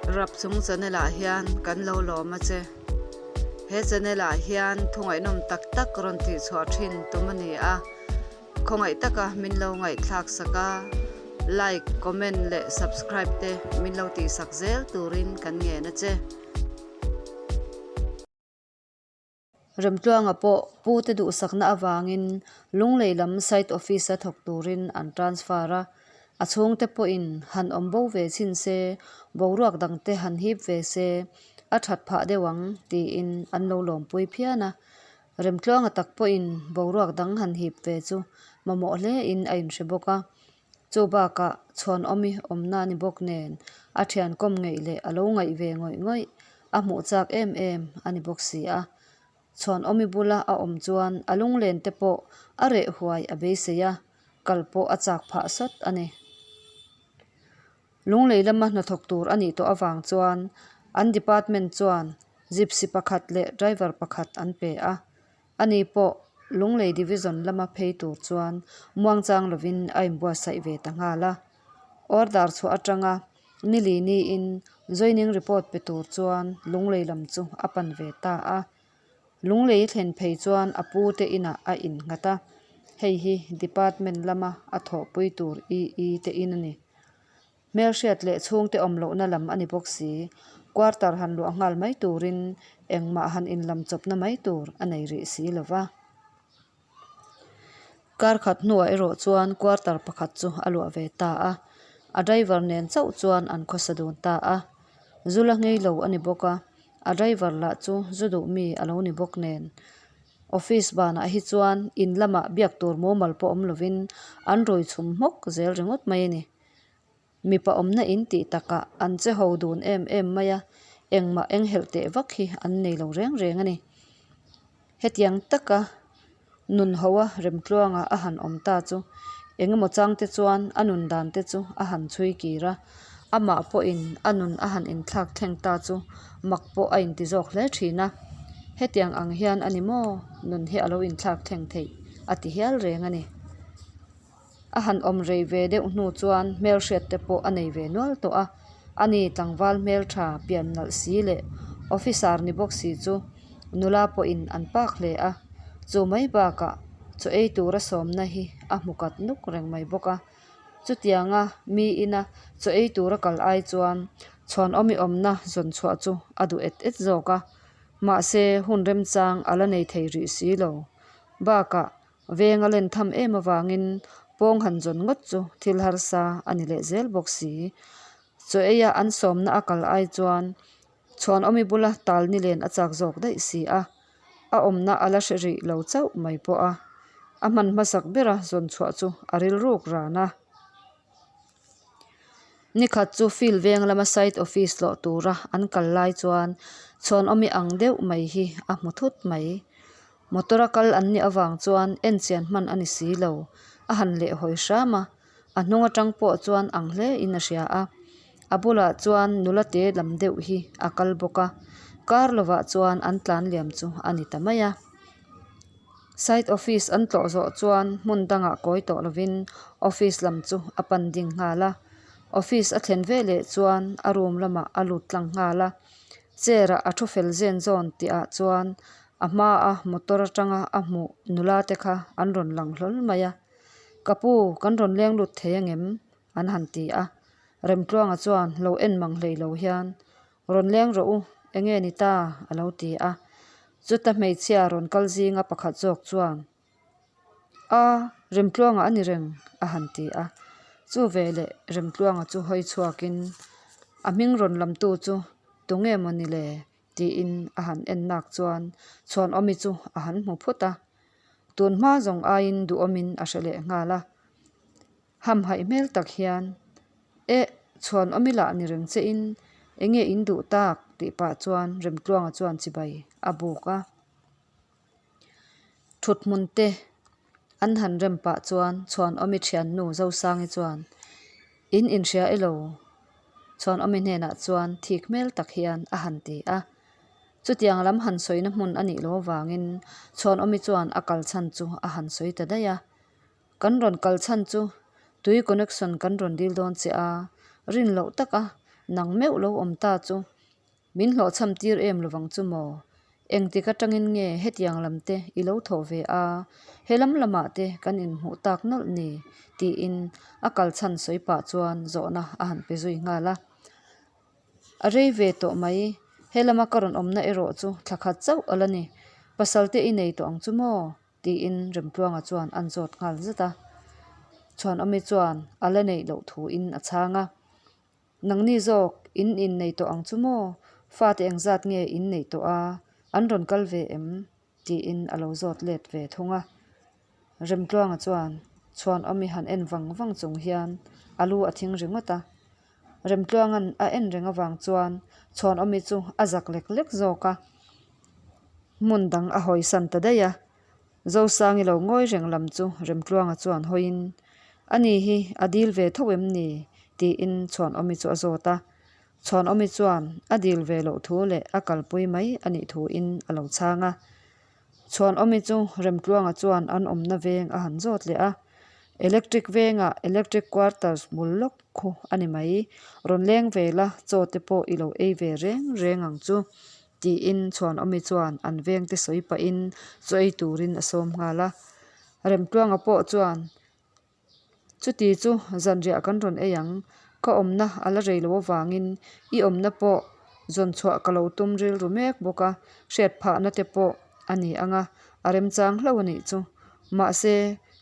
Rapchung channel ah hian kan lo lawm a che. He channel ah hian thu ngaihnawm tak tak rawn tih chhuah thin tum a ni a. Khawngaih taka min lo ngaihthlak sak a, like, comment leh subscribe te min lo tih sak zel turin kan ngen a che. Remtluanga pawh pute duhsakna avangin Lunglei lam site office-a thawk turin an transfer a, a chhungte pawhin han awm bo ve chhin se, boruak dangte han hip ve se, a that phah deuh ang tiin an lo lawmpui phian a. Remtluanga tak pawhin boruak dang han hip ve chu mamawh hlein a inhre bawk a. Chu bakah chhuanawmi awmna ni bawk nen a thian kawm ngeih leh a lo ngaih ve ngawih ngawih a hmuh chak em em a ni bawk si a. Chhuanawmi bula a awm chuan a lunglen te pawh a reh huai a beisei a, kal pawh a chak phah sawt a ni. Lunglei lama hnathawk tur a nih tawh avang chuan an department chuan gypsy pakhat leh driver pakhat an pe a. Ani pawh Lunglei Division lama phei tur chuan muangchang lovin a inbuatsaih ve ta nghal a. Order chhuah atanga nili niin joining report pe tur chuan Lunglei lam chu a pan ve ta a. Lunglei thlen phei chuan a pu te inah a innghat a, hei hi department lama a thawhpui tur EE te in a ni. Hmelhriat leh chhungte awm lohna lam a ni bawk si. Quarter han luah nghal mai turin engmah han inlam chawpna mai tur a nei rih si lo va. Kar khat hnuah erawh chuan quarter pakhat chu a luah ve ta a, a driver nen chauh chuan an khawsa dun ta a. Zu la ngei lo a ni bawk a, a driver lah chu zu duh mi a lo ni bawk nen. Office banah hi chuan in lamah biak tur mumal pawh awm lovin an rui chhum hmawk zel ringawt mai a ni. Mipa awmna in tih takah an che ho dun em em mai a, engmah enghelh teh vak hi an nei lo reng reng a ni. Hetiang taka nun hoa Remtluanga a han awm ta chu engemaw changte chuan a nun dan te chu a han chhui kir a, amah pawhin a nun a han inthlak thleng ta chu mak pawh a inti zawk hle thin a. Hetiang ang hian a ni maw nun hi a lo inthlak thleng theih a ti hial reng a ni. A han awm rei ve deuh hnu chuan hmelhriat te pawh a nei ve nual tawh a, ani tlangval hmeltha pian nalh si leh officer ni bawk si chu nula pawhin an pak hle a, chu mai bakah chaw ei tura sawmna hi a hmu kat nuk reng mai bawk a, chutianga mi ina chaw ei tura kal ai chuan chhuanawmi awmna zawn chhuah chu a duh et et zawk a, mahse hun remchang a la nei thei rih si lo bakah Veng a len tham em avangin pawng han zawn ngawt chu thil harsa a ni leh zel bawk si. Chaw eia an sawmna a kal ai chuan Chhuanawmi bula tal ni len a chak zawk daih si a, a awmna a la hre rih lo chauh mai pawh a, a hman hmasak bera zawn chhuah chu a rilruk ran a. Nikhat chu field veng lama site office tlawh tura an kal lai chuan chhuanawmi ang deuh mai hi a hmu thut mai. Motor a kal an nih avang chuan en chian hman a ni si lo. A han leh hawi hram a, a hnung atang pawh chuan ang hle in a hria a. A bulah chuan nula te lam deuh hi a kal bawk a, kar lovah chuan an tlan liam chu a ni ta mai a. Site office an tlawh zawh chuan hmun dangah kawi tawh lovin office lam chu a pan ding nghal a. Office a thlen veleh chuan a room lamah a lut tlang nghal a. Chair ah a thu fel zen zawn tih ah chuan a hma a motor atanga a hmuh nula te kha an rawn lang hlawl mai a. Ka pu kan rawn leng lut thei angem? an han ti a. Remtluanga chuan lo en mang hlei lo hian Rawn leng rawh u, enge ni ta? a lo ti a. Chuta hmeichhia rawn kal zinga pakhat zawk chuan, A, Remtluanga a ni reng, a han ti a. Chu veleh Remtluanga chu hawi chhuakin, A hming rawn lamtu chu tunge maw ni le? tiin a han en nak chuan Chhuanawmi chu a han hmu phut a. Tun hma zawng aiin duhawmin a hre leh nghal a. Hamhaih hmel tak hian, Eh, chhuan awm ila ni reng che in, enge in duh tak? tih pah chuan Remtluanga chuan chibai a buk a. Thut hmun te an han rem pah chuan chhuan awmi thiannu Zosangi chuan, In inhria elo? Chhuan awmi hnenah chuan thik hmel tak hian a han ti a. Chutiang lam han sawina hmun a nih loh avangin chhuan awmi chuan a kal chhan chu a han sawi ta daih a. Kan rawn kal chhan chu tui connection kan rawn dil dawn che a, rin loh taka Nang meuh lo awm ta chu min hlawhchham tir em lovang chu maw? Engtik atangin nge hetiang lam te i lo thawh ve a, he lam lamah te kan inhmuh tak nawlh ni? tiin a kal chhan sawi pah chuan zawhna a han pe zui nghal a. A rei ve tawh mai, he lama ka rawn awmna erawh chu thla khat chauh a la ni. Pasal te i nei tawh ang chu maw? tiin Remtluanga chuan an zawt nghal zat a. Chhuanawmi chuan a la neih loh thuin a chhang a. Nangni zawk in innei tawh ang chu maw? Fate engzat nge in neih tawh a? An rawn kal ve em? tiin a lo zawt let ve thung a. Remtluanga chuan Chhuanawmi han en vang vang chung hian a lu a thing ringawt a. Remtluanga'n a en reng avang chuan Chhuanawmi chu a zak lek lek zawk a. Hmun dang a hawisan ta daih a. Zosangi lo ngawi reng lam chu Remtluanga chuan hawiin, Ani hi a dil ve tho em ni? tiin Chhuanawmi chu a zawt a. Chhuanawmi chuan a dil ve loh thu leh a kalpui mai a nih thuin a lo chhang a. Chhuanawmi chu Remtluanga chuan an awmna veng a han zawt leh a, Electric vengah Electric Quarters bul lawk khu a ni mai, rawn leng ve la chaw te pawh i lo ei ve reng reng ang chu tiin Chhuanawmi chuan an vengte sawi pahin chaw ei turin a sawm nghal a. Remtluanga pawh chuan Chuti chu zanriah kan rawn ei ang, ka awmna a la rei lo avangin i awmna pawh zawn chhuah ka lo tum rilru mek bawk a, hriat phahna te pawh a ni ang a, a remchang hlauh a nih chu. Mahse,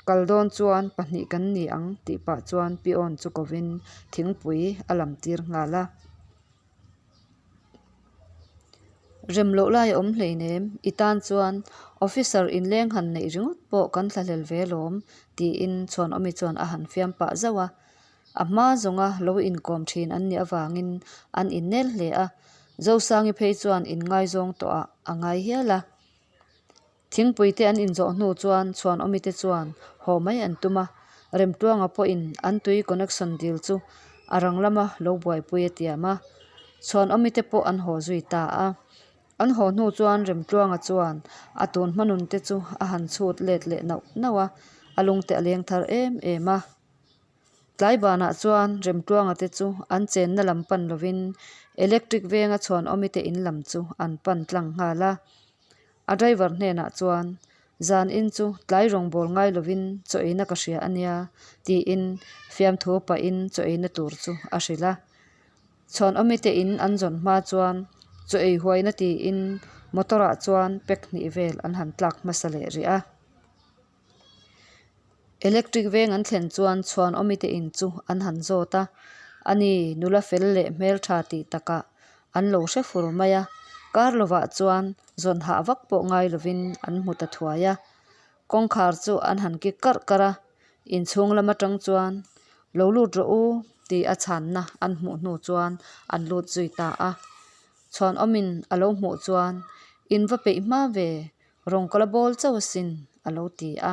kal dawn chuan pahnih kan ni ang tih pah chuan Pion chu kovin thingpui a lam tir nghal a. Rem loh lai a awm hleinem, i tan chuan officer inleng han neih ringawt pawh kan thlahlel ve lawm tiin Chhuanawmi chuan a han fiam pah zauh a. A hma zawnga lo inkawm thin an nih avangin an innel hle a, Zosangi phei chuan inngaizawng tawhah a ngai hial a. Thingpui te an inzawh hnu chuan Chhuanawmi te chuan haw mai an tum a, Remtluanga pawhin an tui connection dil chu a rang lama lo buaipui a tiam a, Chhuanawmi te pawh an haw zui ta a. An haw hnu chuan Remtluanga chuan a tun hmanun te chu a han chhut let leh nauh nauh a, a lungte a leng thar em em a. Tlai banah chuan Remtluanga te chu an chenna lam pan lovin electric venga Chhuanawmi te in lam chu an pan tlang nghal a. A driver hnenah chuan, Zan in chu tlai rawngbâwl ngai lovin chaw eina ka hria a nia, tiin fiamthu pahin chaw eina tur chu a hrilh a. Chhuanawmi te in an zawn hma chuan chaw ei huaina tiin motor ah chuan pack hnih vel an han tlak hmasa leh rih a. Electric veng an thlen chuan Chhuanawmi te in chu an han zawt a, ani nula fel leh hmeltha tih takah an lo hre fur mai a, kar lovah chuan zawn hah vak pawh ngai lovin an hmu ta thuai a, kawngkhar chu an han kik karh karh a, inchhung lam atang chuan lo lut rawh u tih a chhanna an hmuh hnu chuan an lut zui ta a, Chhuanawmin a lo hmuh chuan in va peih hma ve Rawng ka la bawl chauh asin, a lo ti a.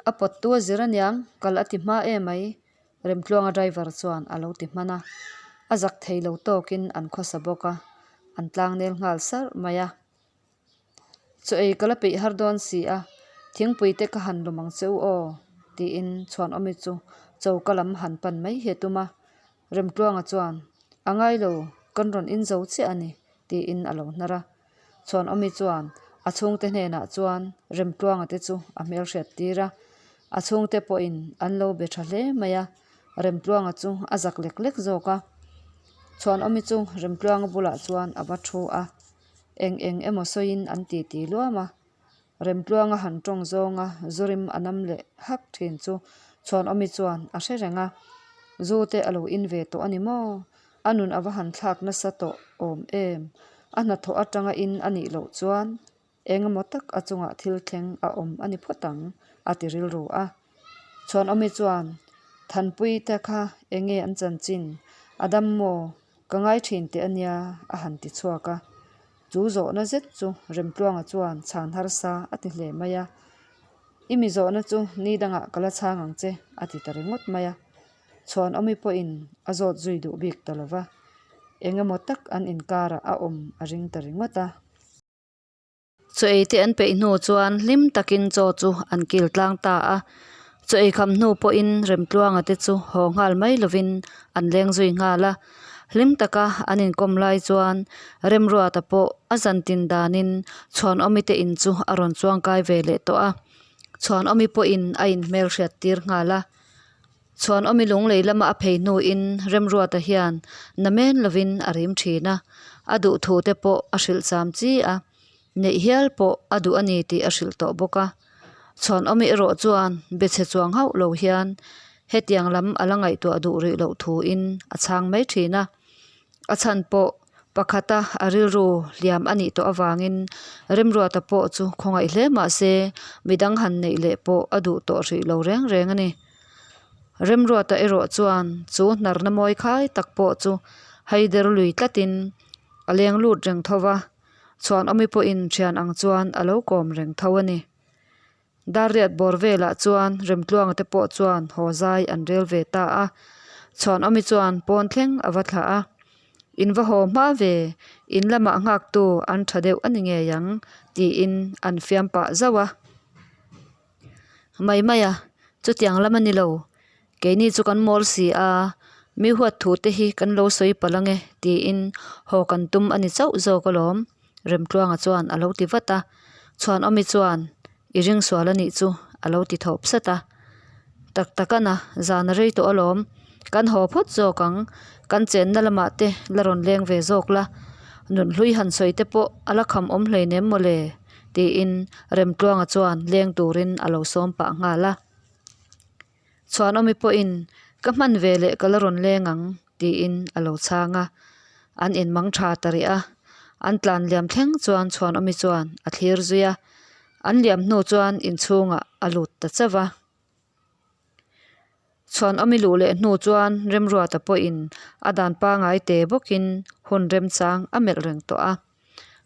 A pawttu a zir aniang, kal a ti hma em mai, Remtluanga driver chuan a lo ti hman a. A zak thei lo tawkin an khawsa bawk a, an tlangnel nghal sarh mai a. Chaw ei ka la peih har dawn si a, thingpui te ka han lum ang che u aw, tiin Chhuanawmi chu choka lam han pan mai hi a tum a. Remtluanga chuan, A ngai lo, kan rawn inzo chiah a ni, tiin a lo hnar a. Chhuanawmi chuan a chhungte hnenah chuan Remtluanga te chu a hmelhriat tir a, a chhungte pawhin an lo be tha hle mai a, Remtluanga chu a zak lek lek zawk a. Chhuanawmi chu Remtluanga bulah chuan a va thu a, eng eng emaw sawiin an titi luam a, Remtluanga han tawng zawnga Zurim a nam leh hak thin chu Chhuanawmi chuan a hre reng a, Zu te a lo in ve tawh a ni maw? A nun a va han thlak nasa tawh awm em? A hnathawh atanga in a nih loh chuan eng emaw tak a chungah thil thleng a awm a ni phawt ang, a ti rilru a. Chhuanawmi chuan, Thanpui te kha eng nge an chanchin? A dam maw? Ka ngai thin teh a nia, a han ti chhuak a. Chu zawhna zet chu Remtluanga chuan chhan harsa a ti hle mai a. I mi zawhna chu ni dangah ka la chhang ang che, a ti ta ringawt mai a. Chhuanawmi pawhin a zawt zui duh bik ta lo va, eng emaw tak an inkarah a awm a ring ta ringawt a. Chaw ei te an peih hnu chuan hlim takin chaw chu an kil tlang ta a, chaw ei kham hnu pawhin Remtluanga te chu haw nghal mai lovin an leng zui nghal a. Hlim taka an inkawm lai chuan Remruata pawh a zantin danin Chhuanawmi te in chu a rawn chuangkai ve leh tawh a. Chhuanawmi pawhin a inhmelhriat tir nghal a. Chhuanawmi lunglei lama a phei hnuin Remruata hian namen lovin a rim thin a, a duhthu te pawh a hrilh cham chi a, neih hial pawh a duh a ni tih a hrilh tawh bawk a. Chhuanawmi erawh chuan be chhe chuang hauh lo hian hetiang lam a la ngaihtuah duh rih loh thuin a chhang mai thin a. A chhan pawh pakhata a rilru hliam a nih tawh avangin Remruata pawh chu khawngaih hle mah se midang han neih leh pawh a duh tawh hrih lo reng reng a ni. Remruata erawh chuan chu hnarna mawi khai tak pawh chu haider lui tlatin a leng lut reng tho va, Chhuanawmi pawhin thian ang chuan a lo kawm reng tho a ni. Darriat bawr velah chuan Remtluanga te pawh chuan haw zai an rel ve ta a, Chhuanawmi chuan pawn thleng a va thlah a, In va haw hma ve, in lamah nghaktu an tha deuh a ni ngei ang, tiin an fiam pah zauh a. Mai mai a, chutiang lam a ni lo, keini chu kan mawl si a, mi huat thu te hi kan lo sawi palh ange tiin haw kan tum a ni chauh zawk alawm, Remtluanga chuan a lo ti vat a, Chhuanawmi chuan i ring sual a nih chu a lo ti thawp sat a. Tak tak a na, zan a rei tawh alawm, kan haw phawt zawk ang, kan chenna lamah te la rawn leng ve zawk la, nunhlui han sawi te pawh a la kham awm hleinem mawle tiin Remtluanga chuan leng turin a lo sawm pah nghal a. Chhuanawmi pawhin ka hman ve leh ka la rawn leng ang tiin a lo chhang a, an inmang tha ta rih a, an tlan liam thleng chuan Chhuanawmi chuan a thlir zui a, an liam hnu chuan inchhungah a lut ta chauh a. Chhuanawmi luh leh hnu chuan Remruata pawhin a dan pangai te bawkin hun remchang a melh reng tawh a.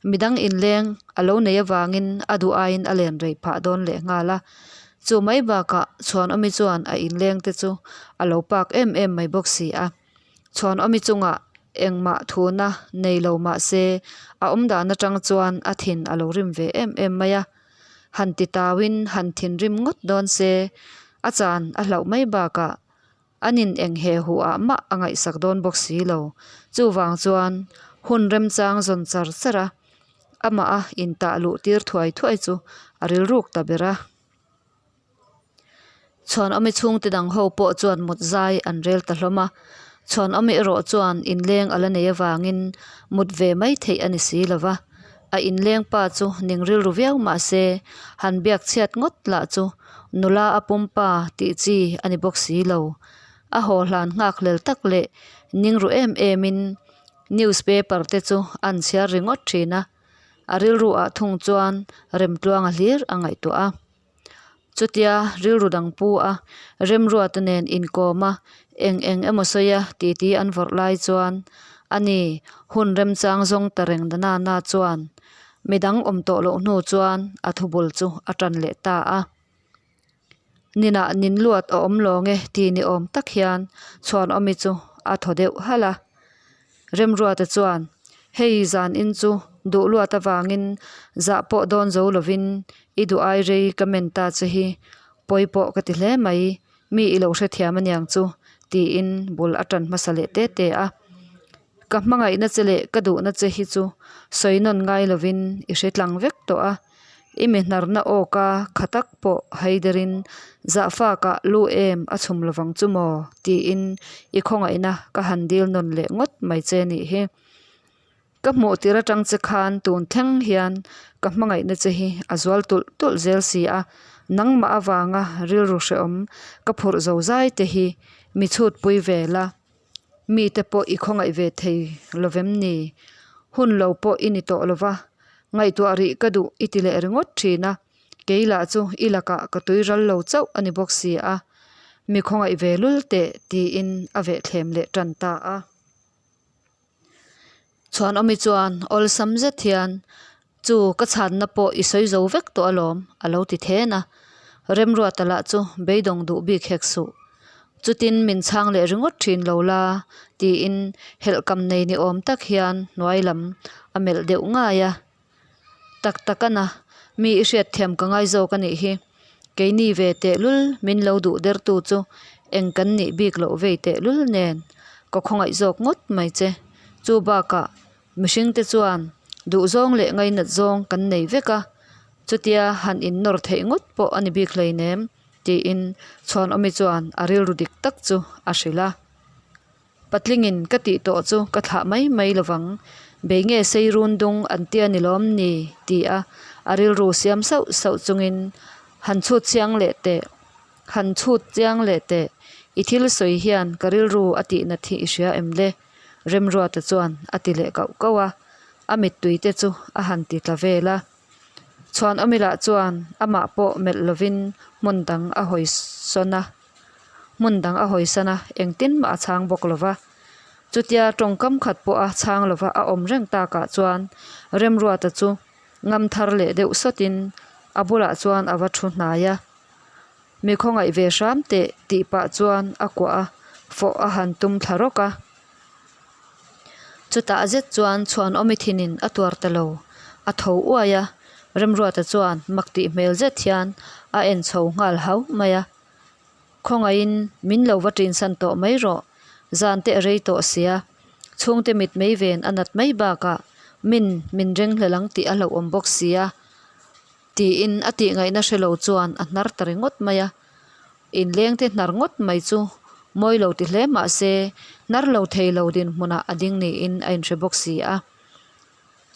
Midang inleng a lo nei avangin a duh aiin a len rei phah dawn leh nghal a. Chu mai bakah Chhuanawmi chuan a inleng te chu a lo pak em em mai bawk si a. Chhuanawmi chungah engmah thuna nei lo mah se a awmdan atang chuan a thin a lo rim ve em em mai a. Han ti tauin han thinrim ngawt dawn se a chan a hlauh mai bakah An in eng he huh ah mah a ngaihsak dawn bawk si lo. Chuvang chuan hun remchang zawn char char a, amah a intah luh tir thuai thuai chu a rilruk ta ber a. Chhuanawmi chhungte dang ho pawh chuan mut zai an rel ta hlawm a. Chhuanawmi erawh chuan inleng a la nei avangin mut ve mai theih a ni si lo va. A inleng pa chu ning rilru viau mah se han biak chhiat ngawt lah chu nula a pumpa tih chi a ni bawk si lo. A haw hlan nghak hlel tak leh ning ru em em in news paper te chu an chhiar ringawt thin a, a rilru ah thung chuan Remtluanga hlir a ngaihtuah a. Chutia rilru dang pu a, Remruata nen inkawm a, eng eng emaw sawi a titi an vawrh lai chuan ani hun remchang zawng ta reng na na chuan midang awm tawh loh hnu chuan a thubul chu a tan leh ta a. Ninah nin luat a awm lawng e ti ni awm tak hian Chhuanawmi chu a thaw deuh halh a. Remruata chuan, Hei zan in chu duh luat avangin zah pawh dawn zo lovin i duh ai rei ka men ta che hi pawi pawh ka ti hle mai, mi i lo hrethiam aniang chu, tiin bul a tan hmasa leh te te a. Ka hmangaihna che leh ka duhna che hi chu sawi nawn ngai lovin i hre tlang vek tawh a. I mi hnarna awka kha tak pawh haiderin zahfakah lu em a chhum lovang chu maw? tiin i khawngaihna ka han dil nawn leh ngawt mai che nih hi. Ka hmuh tir atang che khan tun thleng hian ka hmangaihna che hi a zual tulh tulh zel si a, nangmah avanga rilru hrehawm ka phurh zo zai te hi mi chhutpui ve la. Mite pawh i khawngaih ve thei lovem ni? Hun lo pawh i ni tawh lova, ngaihtuah rih ka duh i ti leh ringawt thin a, kei lah chu i lakah ka tui ral lo chauh a ni bawk si a, mi khawngaih ve lul teh tiin a vehthlem leh tan ta a. Chhuanawmi chuan awlsam zet hian, Chu ka chhanna pawh i sawi zo vek tawh alawm, a lo ti then a. Remruata lah chu beidawng duh bik hek suh. Chutin min chhang leh ringawt thin lo la, tiin helhkam nei ni awm tak hian hnuai lam a melh deuh ngai a. Tak tak a na, mi i hriatthiam ka ngai zawk a nih hi. Keini ve tehlul min lo duh dertu chu eng kan nih bik loh vei tehlul nen. Ka khawngaih zawk ngawt mai che. Chu bakah mihringte chuan duhzawng leh ngainat zawng kan nei vek a, chutia han innawr theih ngawt pawh a ni bik hleinem, tiin Chhuanawmi chuan a rilru dik tak chu a hrilh a. Patlingin ka tih tawh chu ka thlah mai mai lovang, bei nge sei run dung an tia ni lawm ni? ti a, a rilru siam sauh sauh chungin han chhut chiang leh teh, han chhut chiang leh teh, i thil sawi hian ka rilru a tih nat hi i hria em le? Remruata chuan a ti leh kauh kauh a, a mittui te chu a han ti tla vel a. Chhuanawmi lah chuan amah pawh melh lovin hmun dang a hawi sawn a. Hmun dang a hawisan a, engtin mah a chhang bawk lo va. Chutia tawngkam khat pawha chhang lova a awm reng takah chuan Remruata chu ngam thar leh deuh sawtin a bulah chuan a va thu hnai a. Mi khawngaih ve hram teh tih pah chuan a kuah a, fawh a han tum thla rawk a. Chutah zet chuan Chhuanawmi thinin a tuar ta lo, a tho uai a, Remruata chuan mak tih hmel zet hian a en chho nghal hau mai a. Khawngaihin min lo va ṭinsan tawh mai rawh, zan te a rei tawh sia, chhungte mit mei ven a nat mai bakah min min reng hlel ang tih a hlauhawm bawk sia, tiin a tihngaihna hre lo chuan a hnar ta ringawt mai a. Inlengte hnar ngawt mai chu mawi lo ti hle mah se hnar lo thei lo dinhmunah a ding niin a inhre bawk si a.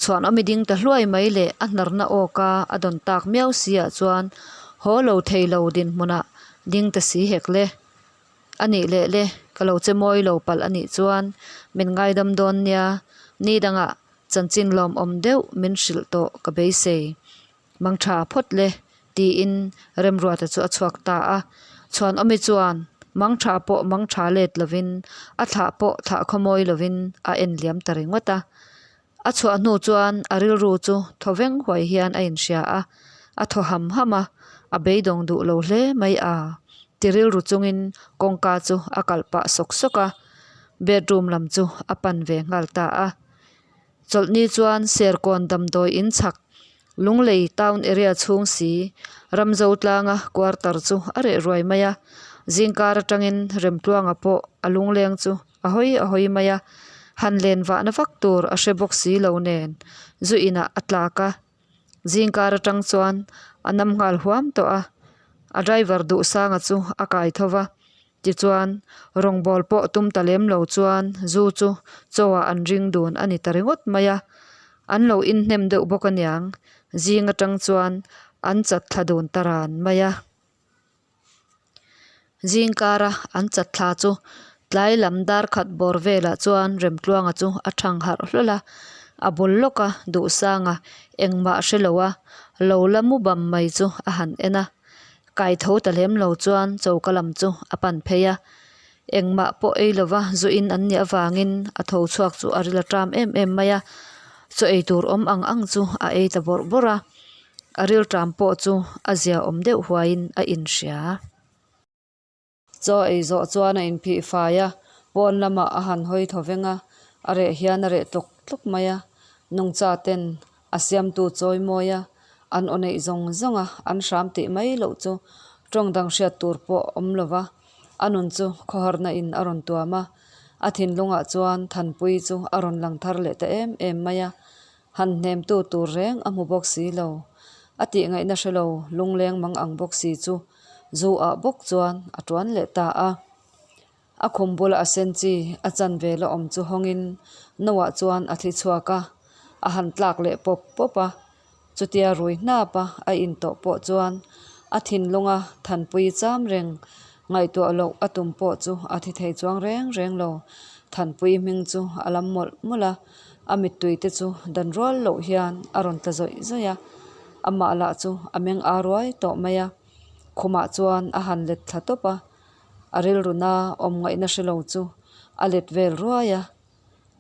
Chhuanawmi ding ta hluai mai leh a hnarna awka a dawn tak miau si ah chuan haw lo thei lo dinhmunah ding ta si hek le. A nih leh le, ka lo che mawi lo palh a nih chuan min ngaidam dawn nia, ni dangah chanchin lawmawm deuh min hrilh tawh ka beisei. Mang tha phawt le, tiin Remruata chu a chhuak ta a. Chhuanawmi chuan mang tha pawh mang tha let lovin, a thlah pawh thlah khawmawi lovin a en liam ta ringawt a. A chhuah hnu chuan a rilru chu thaw veng huai hian a inhria a, a thaw ham ham a, a beidawng duh lo hle mai a ti rilru chungin kawngka chu a kalh pah sawk sawk a, bedroom lam chu a pan ve nghal ta a. Chawlhni chuan Serkawn damdawi in chhak Lunglei town area chhung si Ramzo tlanga quarter chu a reh ruai mai a, zingkar atangin Remtluanga pawh a lungleng chu a hawi a hawi mai a, han len vahna vak tur a hre bawk si lo nen zu inah a tlak a, zingkar atang chuan a nam nghal huam tawh a, a driver Duhsanga chu a kai tho va. Tichuan, rawngbâwl pawh tum ta lem lo chuan zu chu chaw-ah an ring dun a ni ta ringawt mai a. An lo inhnem deuh bawk aniang, zing atang chuan an chat thla dun ta ran mai a. Zing kara an chat thla chu tlai lam dar khat bawr velah chuan Remtluanga chu a thang harh hlawl a, a bul lawka Duhsanga engmah hre lo a lo la mu bam mai chu a han en a. Kai tho ta lem lo chuan choka lam chu a pan phei a, engmah pawh ei lova zu in an nih avangin a tho chhuak chu a ril a ṭam em em mai a, chaw ei tur awm ang ang chu a ei ta bawrh bawrh a, a ril ṭam pawh chu a zia awm deuh huaiin a inhria. Chaw ei zawh chuan a inphih fai a, pawn lamah a han hawi thaw veng a, a reh hian a reh tlawk tlawk mai a, nungcha ten a siamtu chawi mawi a, an aw neih zawng zawng a, an hram tih mai loh chu tawng dang hriat tur pawh a awm lo va, a nun chu khawharna in a rawn tuam a, a thinlungah chuan Thanpui chu a rawn lang thar leh ta em em mai a, han hnemtu tur reng a hmu bawk si lo, a tihngaihna hre lo lungleng mang ang bawk si chu. Zu ah bawk chuan a tuan leh ta a. A khum bula a sen chi a chan ve la awm chu hawngin no ah chuan a thli chhuak a, a han tlak leh pawp pawp a. Chutia rui hnap a a in tawh pawh chuan a thinlunga thanpui cham reng ngaihtuah loh a tum pawh chu a thi thei chuang reng reng lo. Thanpui hming chu a lam mawlh mawlh a, a mittui te chu dan rual loh hian a rawn tla zawih zawih a. Amah lah chu a meng aa ruai tawh mai a, khumah chuan a han let thla tawp a, a rilruna awm ngaihna hre lo chu a let vel ruai a,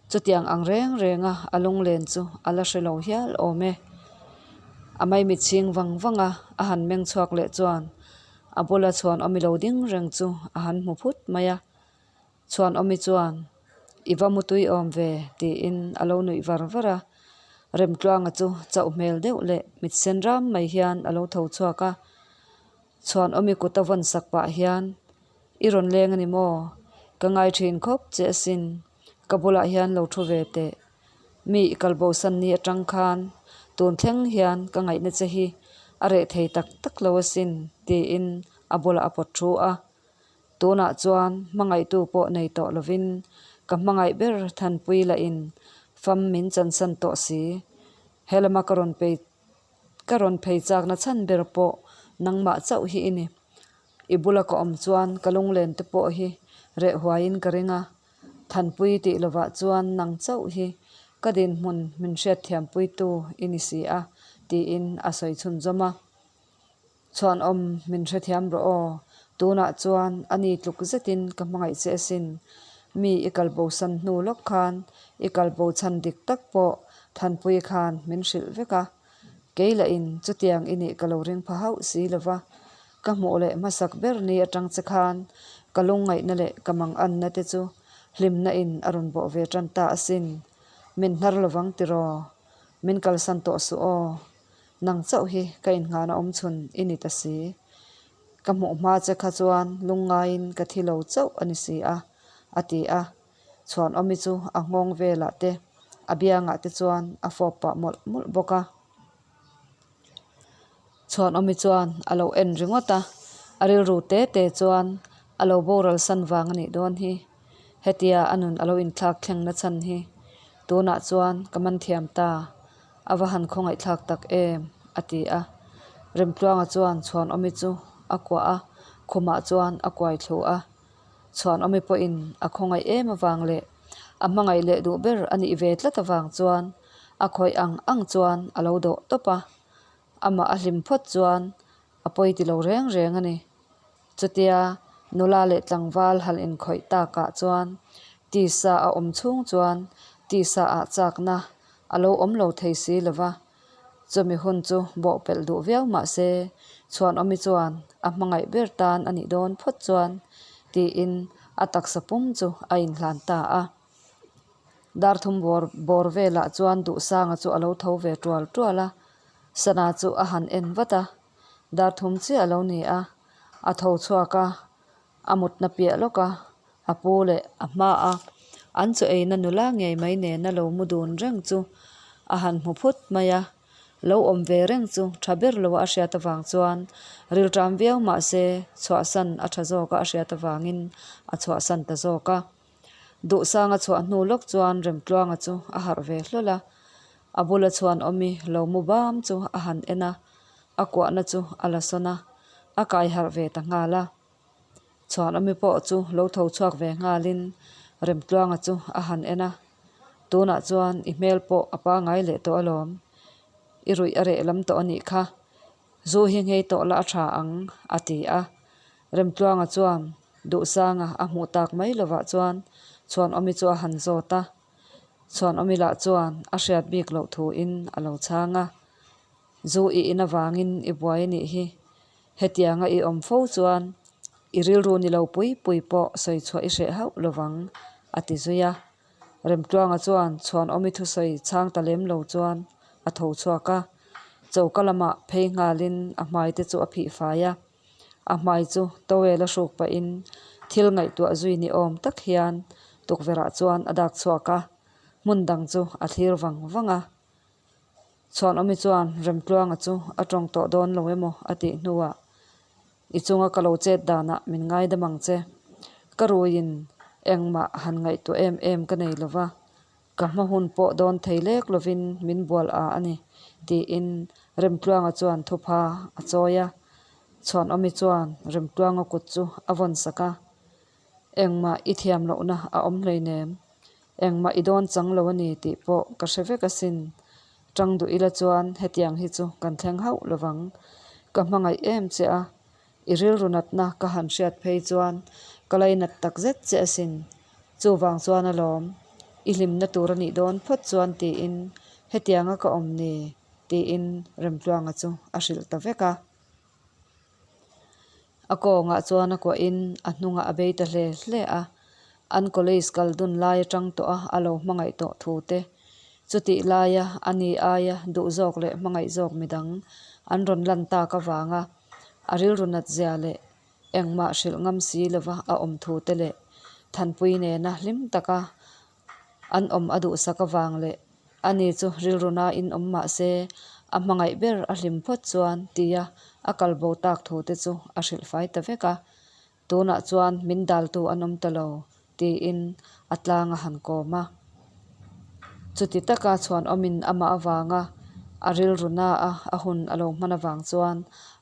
chutiang ang reng reng a a lunglen chu a la hre lo hial awm e. A maimit chhing vang vang a, a han meng chhuak leh chuan a bula chhuan awmi lo ding reng chu a han hmu phut mai a. Chhuanawmi chuan, I va mutui awm ve, tiin a lo nuih var var a. Remtluanga chu chauh hmel deuh leh mit sen ram mai hian a lo tho chhuak a. Chhuanawmi kut a vawn sak pah hian, I rawn leng a ni maw? Ka ngai thin khawp che asin, ka bulah hian lo thu ve teh. Mi i kalbosan ni atang khan tun thleng hian ka ngaihna che hi a reh thei tak tak lo asin, tiin a bulah a pawt thu a. Tunah chuan hmangaihtu pawh nei tawh lovin ka hmangaih ber Thanpui lahin fam min chansan tawh si. He lama ka rawn pei ka rawn phei chakna chhan ber pawh nangmah chauh hi i ni. I bula ka awm chuan ka lunglen te pawh hi reh huaiin ka ring a, Thanpui tih lovah chuan nang chauh hi ka dinhmun min hriatthiampuitu i ni si a, tiin a sawi chhunzawm a. Chhuanawm min hrethiam rawh aw, tunah chuan a ni tluk zetin ka hmangaih che asin. Mi i kalbosan hnu lawk khan i kalbo chhan dik tak pawh Thanpui khan min hrilh vek a. Kei lahin chutiang i nih ka lo ring pha hauh si lo va, ka hmuh leh hmasak ber ni atang che khan ka lungngaihna leh ka manganna te chu hlimna in a rawn bawh ve tan ta asin. Min hnar lovang tiraw? Min kalsan tawh suh aw. Nang chauh hi ka inngahna awm chhun i ni ta si. Ka hmuh hma che kha chuan lungngaiin ka thi lo chauh a ni si a, a ti a. Chhuanawmi chu a nghawng velah te, a biangah te chuan a fawp pah mawlh mawlh bawk a. Chhuanawmi chuan a lo en ringawt a, a rilru te te chuan a lo boral san vang a nih dawn hi. Hetia a nun a lo inthlak thleng na chhan hi tunah chuan ka man thiam ta, a va han khawngaihthlak tak em, a ti a. Remtluanga chuan Chhuanawmi chu a kuah a, khumah chuan a kuai thlu a. Chhuanawmi pawhin a khawngaih em avang leh a hmangaih leh duh ber a nih ve tlat avang chuan a khawih ang ang chuan a lo dawh tawp a, amah a hlim phawt chuan a pawi ti lo reng reng a ni. Chutia nula leh tlangval han inkhawih takah chuan tisa a awm chhung chuan tisa ah chakna a lo awm lo thei si lo va, Chumi hun chu bawhpelh duh viau mah se, Chhuanawmi chuan a hmangaih ber tan a nih dawn phawt chuan tiin a taksa pum chu a inhlan ta a. Darthum bawr bawr velah chuan Duhsanga chu a lo tho ve tual tual a, Sana chu a han en vat a, Darthum chiah a lo ni a, a tho chhuak a, a mutna piah lawk a, a pu leh a hma a, an chaw eina nula ngei mai nena lo mu dun reng chu a han hmu phut mai a, lo awm ve reng chu tha ber lo a hriat avang chuan rilṭam viau mah se chhuahsan a tha zawk a a hriat avangin a chhuahsan ta zawk a. Duhsanga chhuah hnu lawk chuan Remtluanga chu a harh ve hlawl a, a bula chhuan awmi lo mu bam chu a han en a, a kuahna chu a la sawn a, a kai harh ve ta nghal a. Chhuanawmi pawh chu lo tho chhuak ve nghalin Remtluanga chu a han en a, Tunah chuan i hmel pawh a pangai leh tawh alawm, i ruih a reh lam tawh a nih kha, zu hi nghei tawh la a tha ang, a ti a. Remtluanga chuan Duhsanga a hmuh tak mai lovah chuan Chhuanawmi chu a han zawt a, Chhuanawmi lah chuan a hriat bik loh thuin a lo chhang a. Zu i in avangin i buai a nih hi. Hetianga i awm fo chuan i rilru ni lo pui pui pawh sawi chhuah i hreh hauh lovang, a ti zui a. Remtluanga chuan Chhuanawmi thusawi chhang ta lem lo chuan a tho chhuak a. Choka lamah phei nghalin a hmai te chu a phih fai a. A hmai chu towel a hruk pahin thil ngaihtuah zui ni awm tak hian tukverhah chuan a dak chhuak a, hmun dang chu a thlir vang vang a. Chhuanawmi chuan Remtluanga chu a tawng tawh dawn lo emaw a tih hnuah, I chunga ka lo chet danah min ngaidam ang che. Ka ruiin engmah han ngaihtuah em em ka nei lova, ka hma hun pawh dawn thei lek lovin min bual a a ni, tiin Remtluanga chuan thupha a chawi a. Chhuanawmi chuan Remtluanga kut chu a vawn sak a, Engmah i thiam lohna a awm hleinem. Engmah i dawn chang lo a ni tih pawh ka hre vek asin. Tang duh ila chuan hetiang hi chu kan thleng hauh lovang. Ka hmangaih em che a, i rilru natna ka han hriat phei chuan ka lainat tak zet che asin. Chuvang chuan alawm, i hlimna tur a nih dawn phawt chuan tiin hetianga ka awm ni tiin Remtluanga chu a hrilh ta vek a. A kawngah chuan a kuahin a hnungah a bei ta hle hle a, an college kal dun lai atang tawh a a lo hmangaih tawh thu te, chutih laia a ni aia duh zawk leh hmangaih zawk midang an rawn lan tak avanga a rilru nat zia leh engmah hrilh ngam si lova a awm thu te leh. Thanpui nena hlim taka an awm a duhsak avang leh ani chu rilru nain awm mah se a hmangaih ber a hlim phawt chuan tia a kal bo tak thu te chu a hrilh fai ta vek a. Tunah chuan min daltu an awm ta lo tiin a tlang a han kawm a. Chuti taka chhuanawmin amah avanga a rilru naah a hun a lo hman avang chuan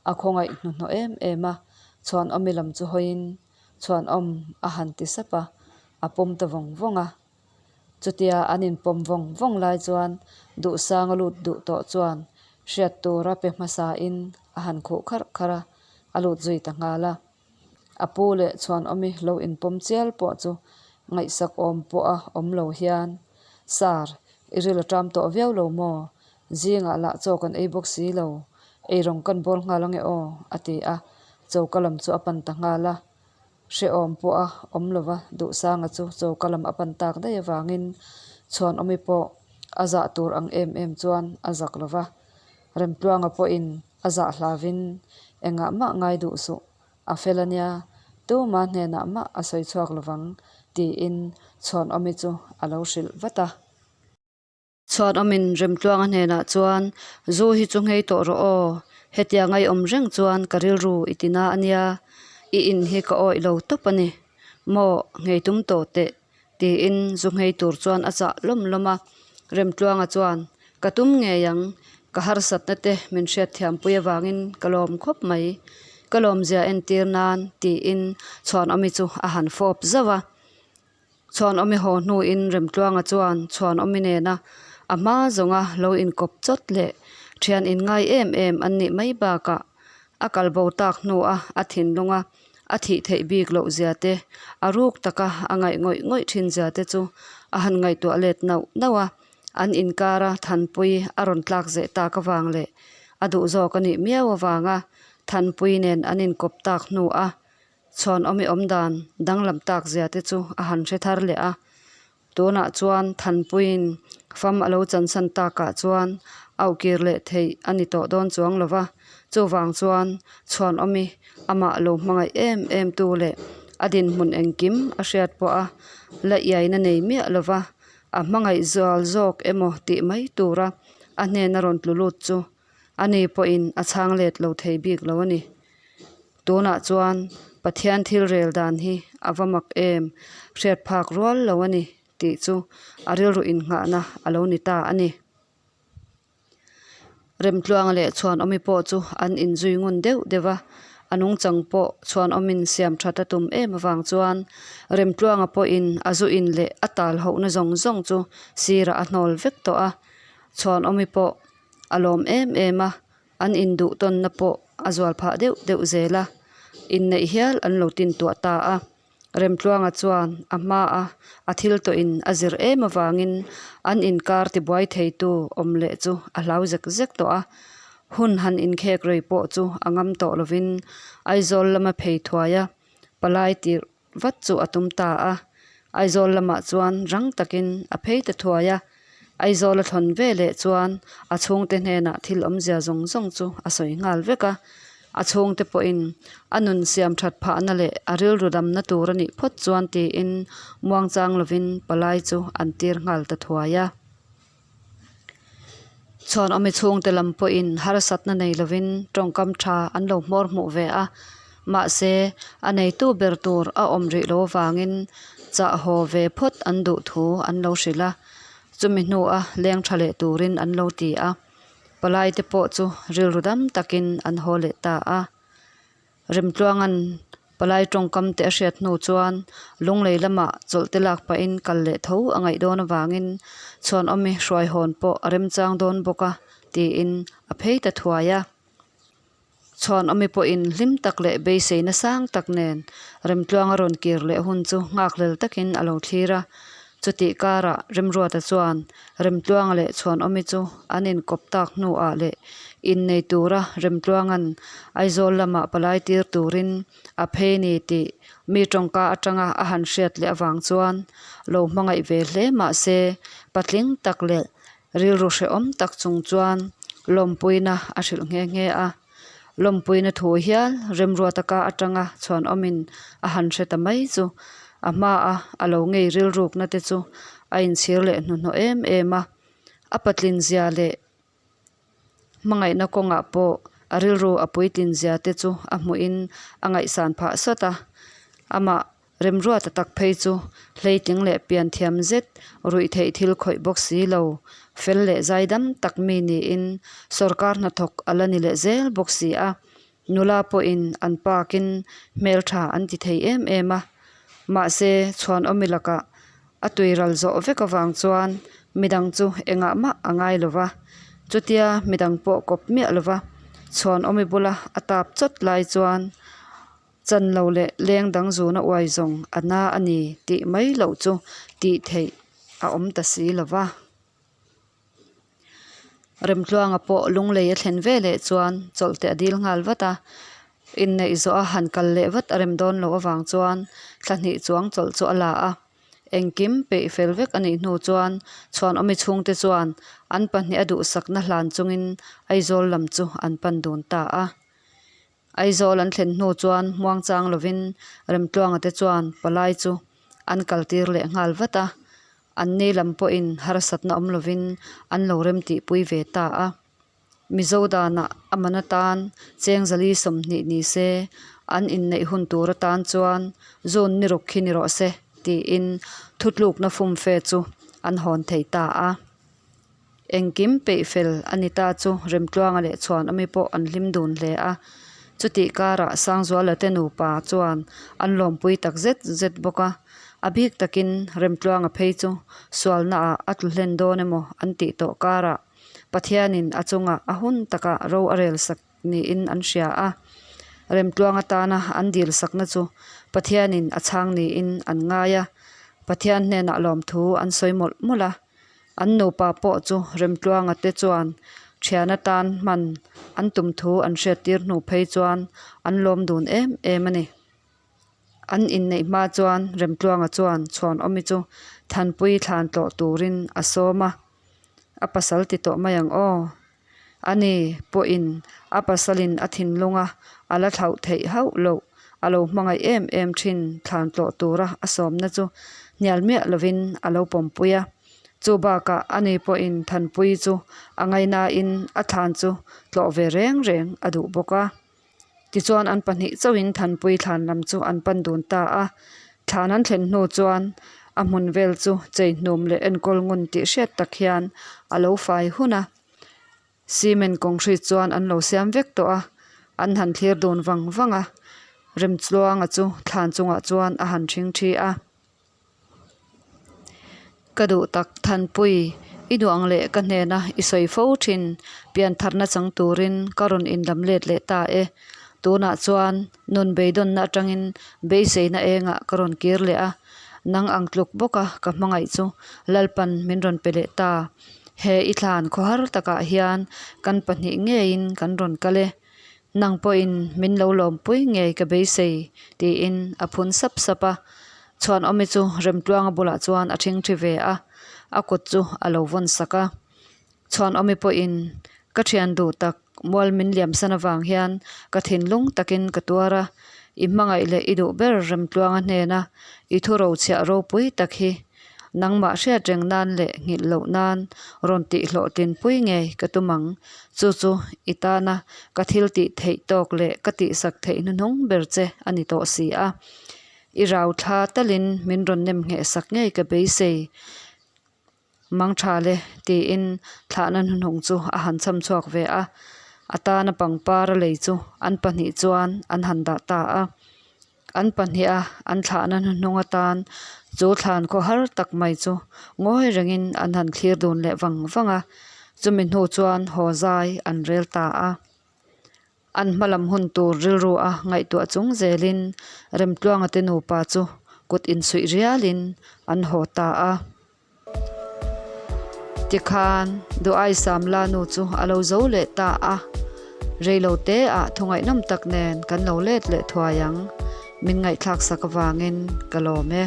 a khawngaih hnuhnawh em em a, chhuanawmi lam chu hawiin chhuanawm a han ti sap a, a pawm ta vawng vawng a. Chutia an inpawm vawng vawng lai chuan Duhsanga lut duh tawh chuan hriat tura pe hmasain a han khuh kharh kharh a, a lut zui ta nghal a. A pu leh Chhuanawmi lo inpawm chial pawh chu ngaihsak awm pawha awm lo hian, Sir, i ril a ṭam tawh viau lo maw? Zingah lah chaw kan ei bawk si lo, eirawng kan bawl nghal ange aw, a ti a, choka lam chu a pan ta nghal a. Hrehawm pawha awm lova Duhsanga chu choka lam a pan tak daih avangin Chhuanawmi pawh a zah tur ang em em chuan a zak lova. Remtluanga pawhin a zah hlavin engah mah ngai duh suh, a fel a nia, tuma hnenah mah a sawi chhuak lovang tiin Chhuanawmi chu a lo hrilh vat a. Chhuanawmin Remtluanga hnenah chuan, Zu hi chu nghei tawh rawh aw, hetia ngaihawm reng chuan ka rilru i ti na a nia, i in hi ka awih lo tawp a ni, maw nghei tum tawh teh tiin zu nghei tur chuan a chah lawm lawm a. Remtluanga chuan, Ka tum ngei ang, ka harsatna te min hriatthiampui avangin ka lawm khawp mai, ka lawmzia entir nan tiin Chhuanawmi chu a han fawp zauh a. Chhuanawmi haw hnuin Remtluanga chuan Chhuanawmi nena a hma zawnga lo inkawp chawt leh thian inngai em em an nih mai bakah a kalbo tak hnua a thinlunga a thih theih bik loh zia te, a ruk taka a ngaih ngawih ngawih thin zia te chu a han ngaihtuah let nauh nauh a, an inkara Thanpui a rawn tlak zeh tak avang leh a duh zawk a nih miau avanga Thanpui nen an inkawp tak hnua Chhuanawmi awmdan danglam tak zia te chu a han hre thar leh a. Tunah chuan Thanpuiin fam a lo chansan takah chuan auhkir leh theih a ni tawh dawn chuang lo va, chuvang chuan Chhuanawmi amah lo hmangaih em em tu leh a dinhmun engkim a hriat pawh a la iaina nei miah lo va, a hmangaih zual zawk emaw tih mai tura a hnena rawn tlu lut chu ani pawhin a chhang let lo thei bik lo a ni. Tunah chuan Pathian thil rel dan hi a va mak em, hriat phak rual lo a ni tih chu a rilru innghahna a lo ni ta a ni. Remtluanga leh Chhuanawmi pawh chu an inzui ngun deuh deuh a, a nungchang pawh Chhuanawmin siam that a tum em avang chuan Remtluanga pawhin a zu in leh a tal hohna zawng zawng chu sirah a hnawl vek tawh a, Chhuanawmi pawh a lawm em em a, An induh tawnna pawh a zual phah deuh deuh zel a, inneih hial an lo tin tuah ta a. Remtluanga chuan a hmaa a thil tawhin a zir em avangin an inkar tibuai theitu awm leh chu a hlau zek zek tawh a. Hun han inkhek rei pawh chu a ngam tawh lovin Aizawl lama phei thuai a palai tirh vat chu a tum ta a, Aizawl lamah chuan rang takin a phei ta thuai a, Aizawl a thlawn ve leh chuan a chhungte hnenah thil awmzia zawng zawng chu a sawi nghal vek a, a chhungte pawhin a nun siam that phahna leh a rilru damna tur a nih phawt chuan tiin muangchang lovin palai chu an tir nghal ta thuai a. Chhuanawmi chhungte lam pawhin harsatna nei lovin tawngkam tha an lo hmawr hmuh ve a, mahse a neitu ber tur a awm rih lo avangin chah haw ve phawt an duh thu an lo hrilh a, chumi hnua leng tha leh turin an lo ti a, palai te pawh chu rilru dam takin an haw leh ta a. Remtluanga'n palai tawngkam te a hriat hnu chuan Lunglei lamah chawlh te lak pahin kal leh tho a ngaih dawn avangin Chhuanawmi hruaihawn pawh a remchang dawn bawk a tiin a phei ta thuai a. Chhuanawmi pawhin hlim tak leh beiseina sang tak nen Remtluanga rawn kir leh hun chu nghakhlel takin a lo thlir a. Chutih karah Remruata chuan Remtluanga leh Chhuanawmi chu an inkawp tak hnuah leh innei tura Remtluanga'n Aizawl lamah palai tir turin a phei ni tih mi tawngka atanga a han hriat leh avang chuan lo hmangaih ve hle mah se patling tak leh rilru hrehawm tak chung chuan lawmpuina a hrilh nghe nghe a. Lawmpuina thu hial Remruata ka atanga Chhuanawmin a han hre ta mai chu. A hmaa a lo ngei rilrukna te chu a inchhir leh hnuhnawh em em a. A patlin zia leh hmangaihna kawngah pawh a rilru a puitlin zia te chu a hmuhin a ngaihsan phah sawt a. Amah Remruata tak phei chu hleitling leh pianthiam zet ruih theih thil khawih bawk si lo, fel leh zaidam tak mi niin sawrkar hnathawk a la ni leh zel bawk si a. Nula pawhin an park-in hmeltha an ti thei em em a, mahse Chhuanawmi lakah a tuiral zawh vek avang chuan midang chu engah mah a ngai lo va, chutia midang pawh kawp miah lo va Chhuanawmi bula a tap chawt lai chuan chan lo leh leng dang zuna uai zawng a na a ni tih mai loh chu tih theih a awm ta si lo va. Remtluanga pawh lunglei a thlen ve leh chuan chawlh te a dil nghal vat a, inneih zawh a han kal leh vat a rem dawn loh avang chuan thla hnih chuang chawlh chu a la a, engkim peih fel vek a nih hnu chuan Chhuanawmi chhungte chuan an pahnih a duhsakna hlan chungin Aizawl lam chu an pan dun ta a. Aizawl an thlen hnu chuan muangchang lovin Remtluanga te chuan palai chu an kaltir leh nghal vat a, anni lam pawhin harsatna awm lovin an lo remtihpui ve ta a. Mizo danah a man atan cheng zali 20 ni se an inneih hun tur atan chuan June ni ruk khi ni rawh se tiin thutlukna fumfe chu an hawn thei ta a. Engkim peih fel a ni ta chu Remtluanga leh Chhuanawmi pawh an hlim dun hle a. Chutih karah Sangzuala te nupa chuan an lawmpui tak zet zet bawk a. A bik takin Remtluanga phei chu sualnaah a tlu hlen dawn emaw an tih tawh karah Pathianin a chungah a hun takah ro a rel sak niin an hria a. Remtluanga tana an dil sakna chu Pathianin a chhang niin an ngai a. Pathian hnenah lawmthu an sawi mawlh mawlh a. An nupa pawh chu Remtluanga te chuan thian atan hman an tum thu an hriattir hnu phei chuan an lawm dun em em a ni. An inneih hma chuan Remtluanga chuan Chhuanawmi chu Thanpui thlan tlawh turin a sawm a, a pasal ti tawh mai ang aw. Ani pawhin a pasalin a thinlunga a la thlauh theih hauh loh a lo hmangaih em em thin thlan tlawh tura a sawmna chu hnial miah lovin a lo pawmpui a. Chu bakah ani pawhin Thanpui chu a ngainain a thlan chu tlawh ve reng reng a duh bawk a. Tichuan an pahnih chauhin Thanpui thlan lam chu an pan dun ta a. Thlan an thlen hnu chuan a hmun vel chu chei hnum leh enkawl ngun tih hriat tak hian a lo fai hun a. Cement concrete chuan an lo siam vek tawh a, an han thlir dun vang vang a. Remtluanga chu thlan chungah chuan a han thing thi a. Ka duh tak Thanpui, i duang leh ka hnena i sawi fo thin, piantharna chang turin ka rawn inlam let leh ta e. Tunah chuan nun beidawnna atangin beiseina engah ka rawn kir leh a, nang ang tluk bawka ka hmangaih chu Lalpan min rawn pe leh ta. He i thlan khawhar takah hian kan pahnih ngeiin kan rawn kal e. Nang pawhin min lo lawmpui ngei ka beisei, tiin a phun sap sap a. Chhuanawmi chu Remtluanga bulah chuan a thingthi ve a, a kut chu a lo vawn sak a. Chhuanawmi pawhin ka thian duh tak mual min liamsan avang hian ka thinlung takin ka tuar a, i hmangaih leh i duh ber Remtluanga hnena i thu rochhiah ropui tak hi Nangmah hriat reng nan leh nghilh loh nan rawn tih hlawhtlinpui ngei ka tum ang. Chu chu i tana ka thil tih theih tawk leh ka tihsak theih hnuhnung ber che a ni tawh si a. I rau thla talin min rawn nem ngheh sak ngei ka beisei. Mang tha le tiin thlahna hnuhnung chu a han cham chhuak ve a. A tana pangpar a lei chu an pahnih chuan an han dah ta a. An pahniha an thlahna hnuhnung atan chu thlan khaw har tak mai chu ngawi rengin an han thlir dun leh vang vang a, chumi hnu chuan haw zai an rel ta a. An hma lam hun tur rilru a ngaihtuah chung zelin Remtluanga te nupa chu kut insuih rialin an haw ta a. Tikhan Duai Samla nu chu a lo zo leh ta a, reilo te ah thungaihnawm tak nen kan lo let leh thuai ang, min ngaihthlak sak avangin ka lawm e.